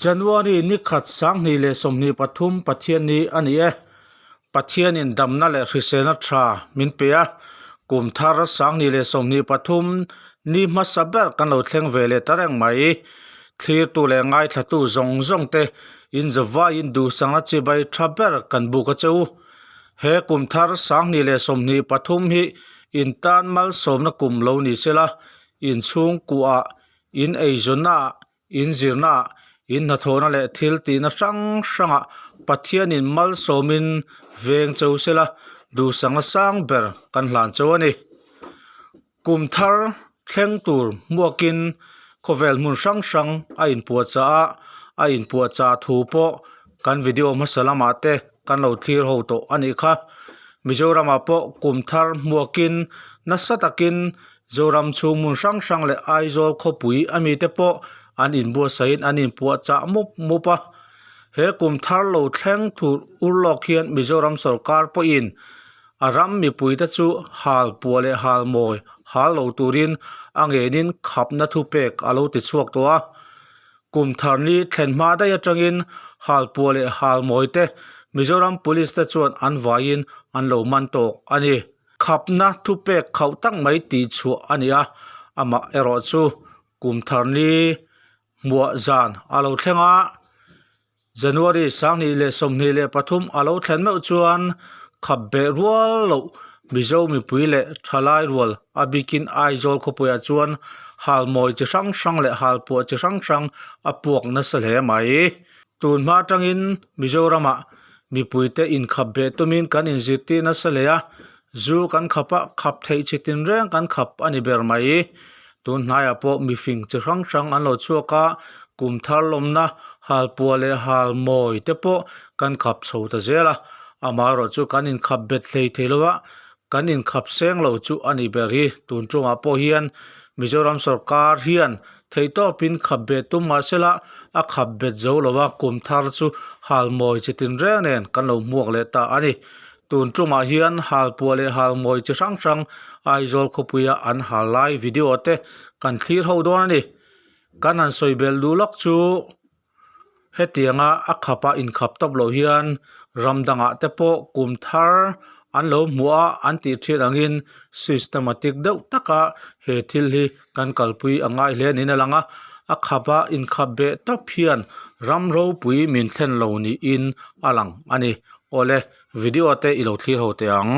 January ni khat 2023 Pathianni a ni e. Pathianin damna leh hriselna tha min pe a, kum thar 2023 ni hmasa ber kan lo thleng ve leh ta reng mai. Thlirtu leh ngaithlatu zawng zawng te in zavaiin duhsakna chibai tha ber kan buk a che u. He kum thar 2023 hi in tan malsawmna kum lo ni sela, inchhungkuah, in eizawnnaah, In zirnaah, in hnathawhna leh thil tihna hrang hrangah Pathianin malsawmin veng cheu sela, duhsakna sang ber kan hlan cheu a ni. Kum thar thleng tur hmuakin khawvel hmun hrang hrang a inpuahchah a, a inpuahchah thu pawh kan video hmasa lamah te kan lo thlir ho tawh a nih kha. Mizoramah pawh kum thar hmuakin nasa takin Zoram chhung hmun hrang hrang leh Aizawl khawpui a mite pawh an inbuatsaihin an inpuahchah mup mup a. He kum thar lo thleng thur ur lawk hian Mizoram sawrkar pawhin a ram mipuite chu hal puah leh hal mawi hal lo turin a ngenin khapna thupek a lo ti chhuak tawh a. Kum thar ni thlen hma daih atangin hal puah leh hal mawi te Mizoram Police te chuan an vaiin an lo man tawk a ni. Khapna thupek khauh tak mai tih chhuah a ni a, amah erawh chu kum thar ni hmuah zan a lo thleng a, January 2023 a lo thlen meuh chuan khap beh rual loh Mizo mipui leh thalai rual a bikin Aizawl khawpuiah chuan halmawi chi hrang hrang leh halpuah chi hrang hrang a puak nasa hle mai. Tun hma atangin Mizoramah Mipuite inkhap beh tumin kan inzirtir nasa hle a, zu kan khap a, khap theih chi tinreng kan khap a ni ber mai. Tun hnaiah pawh mifing chi hrang hrang an lo chhuak a, kum thar lawmna halpuah leh halmawi te pawh kan khap chho ta zel a, amaherawh chu kan inkhap bet hlei thei lo a, kan inkhap seng lo chu a ni ber hi. Tun tumah pawh hian Mizoram sawrkar hian Theihtawpin khap bet tum mahsela a khap bet zo lo a, kum thar chu halmawi chi tinreng nen kan lo hmuak leh ta a ni. Tun tumah hian halpuah leh halmawi chi hrang hrang Aizawl khawpuia an hal lai video te kan thlir ho dawn a ni. Kan han sawi belh duh lawk chu Hetianga a khapa inkhap tawp loh hian ram dangah te pawh kum thar an lo hmuh a, an tih thin angin systematic deuh taka he thil hi kan kalpui a ngai hle niin a lang a, a khapa inkhap beh tawp hian ram ropui min thlen lo niin a lang a ni. Awle video te i lo thlir ho teh ang.